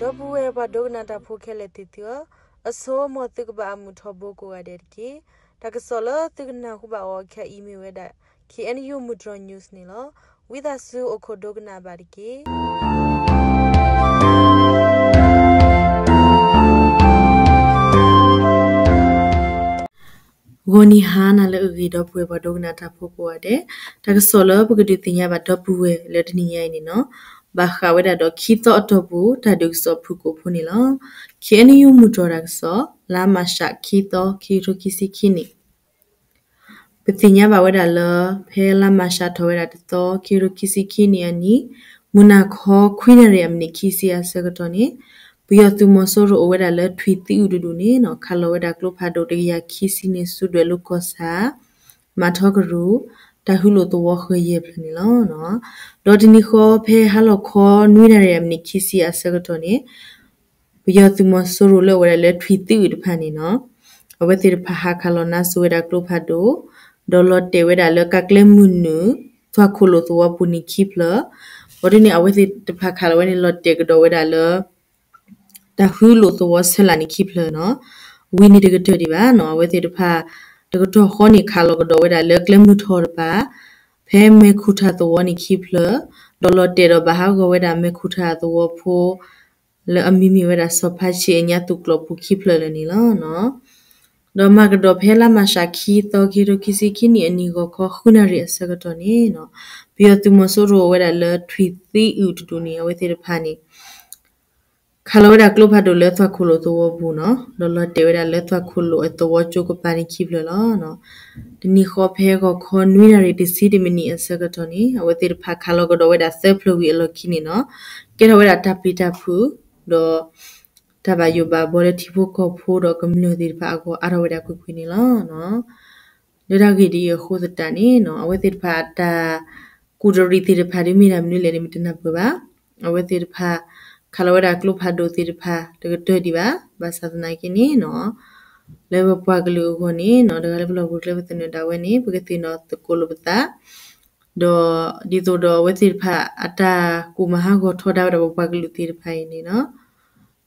ဒီပုၢ်ဝဲၢ်ပှၤဒိကနၣ်တၢ်ဖိခဲလၢာ်သ့ၣ်သုဧၢ, အဆိ မ်သုကဘၣ်အမုာ်ထီဘိကိးဂၤဒဲးတက့ၢ်. တၢ်ကစီၣ်လၢသုကနၢ်ဟူဘၣ်အီၤခဲအံၤမ့ၢ်ဝဲဒၣ် K N U မုၢ်တြီၤ news န့ၣ်လီၤ. ဝံသးစူၤအိၣ်ခိးဒိကနၣ်ဘၣ်တက့ၢ်. ဂီၤနံၤဟါနၤလၢအဂ့ၤ ဒီပုၢ်ဝဲၢ်ပှၤဒိကနၣ်တၢ်ဖိကိးဂၤဒဲး, တၢ်ကစီၣ်လၢပကဒုးသ့ၣ်ညါဘၣ်ဒီပုၢ်ဝဲၢ်လၢတနံၤညါအံၤန့ၣ်နီၤ, ဘၣ်ဃးဝဲဒၣ်ဒီးခံသီအတီၢ်ပူၤ တၢ်ဒုးကစီၣ်ဖုၣ်ကိာ်ဖိန့ၣ်လီၤ. K N U မုၢ်တြီၤတၢ်ကစီၣ် လါမၢ်ၡး ခံသီ ခံကထိခံဆံခံနံၣ် ပသ့ၣ်ညါဘၣ်ဝဲဒၣ်လၢ ဖဲလါမၢ်ၡးထီၣ်ဝဲဒၣ်တသီ ခံကထိခံဆံခံနံၣ်အနံၤ မုၢ်နၤခီ ခွံနၣ်ရံၣ်အမံးနံးခံဆံအဆၢကတီၢ်န့ၣ် ပယီၤသုးမီၤစိရိၤအိၣ်ဝဲဒၣ်လၢထွံၣ်သံအုးတဒူၣ်န့ၣ်နီၤ ခးလီၤဝဲဒၣ်ကျိဖးဒိၣ်တကယၤခံဆံန့ၣ် ဆူဒွဲၣ်လိၤကီၢ်ဆၣ် မၤထီကရူၢ် တၢ်ဟူလိာ်သဝီဃၢၤယဲၢ်ဖျၢၣ်န့ၣ်လီၤ. ဒီးတနံၤဃီဖဲဟါလီၤခီ နွံနၣ်ရံၣ်အမံးနံးခံဆံအဆၢကတီၢ်န့ၣ် ပယီၤသုးမီၤစိရိၤလၢအဝဲဒၣ်လၢထွံၣ်သံအုးတဖၣ်န့ၣ်နီၤ အဝဲသ့ၣ်တဖၣ်ဟးခးလီၤနါစိၤဝဲဒၣ်ကျိဖးဒိၣ် ဒီးလီၤတဲာ်ဝဲဒၣ်လၢကးကျဲမုၢ်နုာ် သွၣ်ခိၣ်လိာ်သဝီပူၤန့ၣ်ခံဖျၢၣ်, ဘီဒုန့ၣ် အဝဲသ့ၣ်တဖၣ်ခးလီၤဝဲန့ၣ် လီၤတဲာ်ကဒီးဝဲဒၣ်လၢ တၢ်ဟူလိာ်သဝီဆဲးလးန့ၣ်ခံဖျၢၣ်နီၤ, ဝံၤန့ၣ်တကတၢၢ်ဒံးဘၣ်နီၤ အဝဲသ့ၣ်တဖၣ် တကတီၢ်ဃီန့ၣ် ခးလီၤကဒီးဝဲဒၣ်လၢကျဲမုၢ်ထီၣ်တပၤ ဖဲမဲာ်ခူၣ်ထၣ်သဝီန့ၣ်ခံဖျၢၣ်, ဒီးလီၤတဲာ်ဒီးဘၣ်ဟးဂီၤဝဲဒၣ်မဲာ်ခူၣ်ထၣ်သဝီဖိ လၢအမံၤမ့ၢ်ဝဲဒၣ်စီၤဖါဆံးအညါသုးကျိာ်ပူၤခံဖျၢၣ်လၢာ်န့ၣ်လီၤ. ဒီးမၤကဒီးဖဲလါမၢ်ၡးခံသီ ခံကထိခံဆံခံနံၣ်အနံၤဂီၤခီ ဃုနၣ်ရံၣ်အဆၢကတီၢ်န့ၣ်နီၤ ပယီၤသုးမီၤစိရိၤအိၣ်ဝဲဒၣ်လၢထွံၣ်သံအုးတဒူၣ်န့ၣ် အဝဲသ့ၣ်တဖၣ်န့ၣ် ခးလီၤဝဲဒၣ်ကျိဖးဒိၣ်လၢသွၣ်ခိၣ်လိာ်သဝီပူၤနီၤ ဒီးလီၤတဲာ်ဝဲဒၣ်လၢသွၣ်ခိၣ်လိာ်အသဝီကၠိကပၤန့ၣ်ခံဖျၢၣ်လီၤ. တနံၤဃီဖဲဂီၤခီနွံနၣ်ရံၣ်တဆံတမံးနံးအဆၢကတီၢ်န့ၣ် အဝဲသ့ၣ်တဖၣ်ခးလီၤကဒီးဝဲဒၣ်သၢဖျၢၣ်ဝံၤအလီၢ်ခံန့ၣ်နီၤ ကဲထီၣ်ဝဲဒၣ်တၢ်ပျံၤတၢ်ဖုး ဒီး တၢ်ဘၣ်ယိၣ်ဘၣ်ဘှီလၢထံဖိကီၢ်ဖိဒီးကမျၢၢ်သ့ၣ်တဖၣ်အဂီၢ်အါထီၣ်ဝဲဒၣ်ကွ့ၢ်ကွ့ၢ်န့ၣ်လီၤ. လၢတၢ်ဂ့ၢ်ဒ်အံၤအဃိသတးန့ၣ်နီၤ အဝဲသ့ၣ်တဖၣ်အတၢ်ကူၣ်တရံးသ့ၣ်တဖၣ်ဒ်မ့ၢ်တၢ်မနုၤလဲၣ်န့ၣ် မ့ၢ်တနၢ်ပၢၢ်ဘၣ်. အဝဲသ့ၣ်တဖၣ် ခးလီၤဝဲဒၣ်ကျိဖးဒိၣ်သ့ၣ်တဖၣ်တကတၢၢ်ဒံးဘၣ်. ဘၣ်ဆၣ်သနာ်က့န့ၣ်နီၤ လၢပပှၤကလုာ်အဂီၢ်န့ၣ်နီၤ တဂၤလၢပလီၢ်ပူၤကျဲပသနၢၣ်ဒၣ်ဝဲန့ၣ် ပကသ့ၣ်နီၣ်သကိးလိာ်ပသး ဒီးဒ်သိးဒီးအဝဲသ့ၣ်တဖၣ် အတၢ်ကူၣ်မၤဟးဂီၤထီဒါဝဲဒၣ်ပပှၤကလုာ်သ့ၣ်တဖၣ်အံၤန့ၣ်နီၤ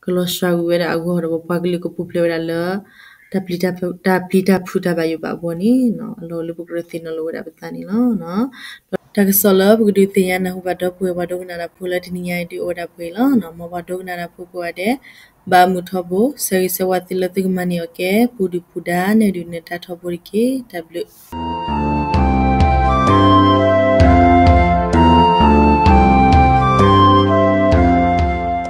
ကလီၤစှၤကွံာ်ဝဲဒၣ်အဂီၢ်ဒီး ပပှၤကလုာ်ကပူၤဖျဲးဝဲဒၣ်လၢ တၢ်ပျံၤတၢ်ဖုးတၢ်ဘၣ်ယိၣ်ဘၣ်ဘှီန့ၣ်နီၤ အလီၢ်လၢပကရၢသ့ၣ်နီၣ်လိာ်ဝဲဒၣ်ပသးန့ၣ်လီၤ. ဒီးတၢ်ကစီၣ်လၢပကဒုးသ့ၣ်ညါနၢ်ဟူဘၣ်ဒီပုၢ်ဝဲၢ်ပှၤဒိကနၣ်တၢ်ဖိလၢတနံၤညါအံၤဒုးအိၣ်ဝဲဒၣ်ပှဲၤအံၤလီၤ. မ်ပှၤဒိကနၣ်တၢ်ဖိကိးဂၤဒဲး ဘၣ်အမုာ်ထီဘိ ဆၢဂ့ၤဆၢဝါသုလၢသုကမၤန့ၢ်အီၤကဲ ပူၤဒုၣ်ပူၤဒါ နၢၤဒုၣ်နၢၤဒါထီဘိတက့ၢ်. တၢ်ဘျုး